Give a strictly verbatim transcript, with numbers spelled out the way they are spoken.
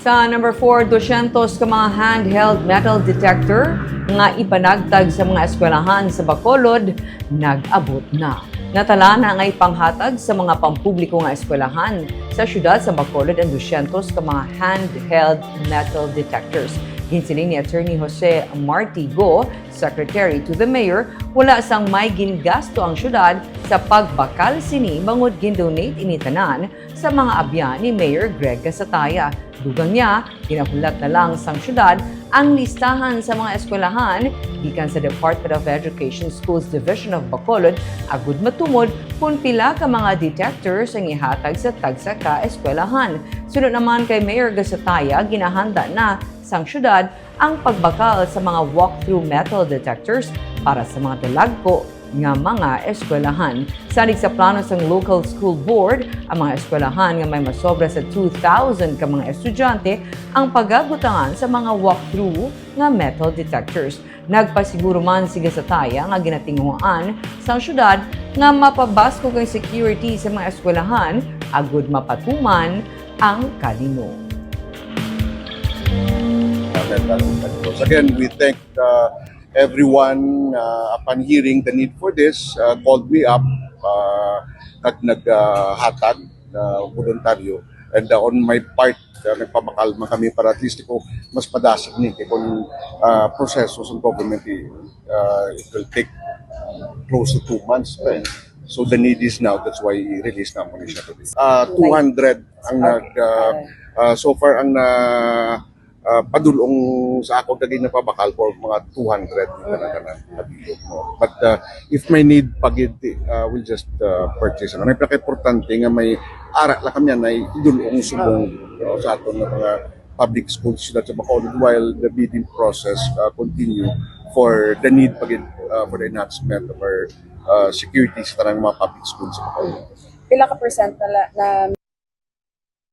Sa number four, dosyentos ka mga handheld metal detector nga ipanagtag sa mga eskwelahan sa Bacolod nag-abot na. Natala na nga ipanghatag sa mga pampubliko nga eskwelahan sa siyudad sa Bacolod ang dosyentos ka mga handheld metal detectors. Ginsiling ni Attorney Jose Martigo, Secretary to the Mayor, wala sang may gingasto ang siyudad sa pagbakal sini bangod gin-donate ini tanan sa mga abyan ni Mayor Greg Gasataya. Dugang niya, ginahulat na lang sang siyudad ang listahan sa mga eskwelahan gikan sa Department of Education Schools Division of Bacolod agud matumod kon pila ka mga detectors ang ihatag sa tagsa ka eskwelahan. Suno naman kay Mayor Gasataya, ginahanda na sang siyudad ang pagbakal sa mga walk-through metal detectors para sa mga dalagko nga mga eskwelahan. Salig sa plano sang local school board, ang mga eskwelahan nga may masobra sa two thousand ka mga estudyante ang pagabutangan sa mga walk-through nga metal detectors. Nagpasiguro man si Gasataya nga ginatinguhaan sang siyudad nga mapabaskog ang security sa mga eskwelahan agud mapatuman ang kalino. Again, we thank uh, everyone uh, upon hearing the need for this, uh, called me up uh, kag naghatag uh, voluntaryo. And uh, on my part, uh, nagpabakal man kami para at least kung mas padasig ni kay kung uh, proseso sa government, uh, it will take close to two months. Eh. So the need is now, that's why i-release na mo siya today. Uh, two hundred ang nag, uh, uh, so far ang na uh, padulong sa ako daging napabakal for mga two hundred na talaga na nabilog mo. But uh, if may need pa gid, uh, we'll just uh, purchase. Ang pinaka-importante nga may ara lang kami na idulong subong, no, sa aton nga mga public schools sa Bacolod while the bidding process uh, continue for the need pa gid uh, for the enhancement of our uh, security sa tanang mga public schools sa Bacolod. Pila ka percent na, la- na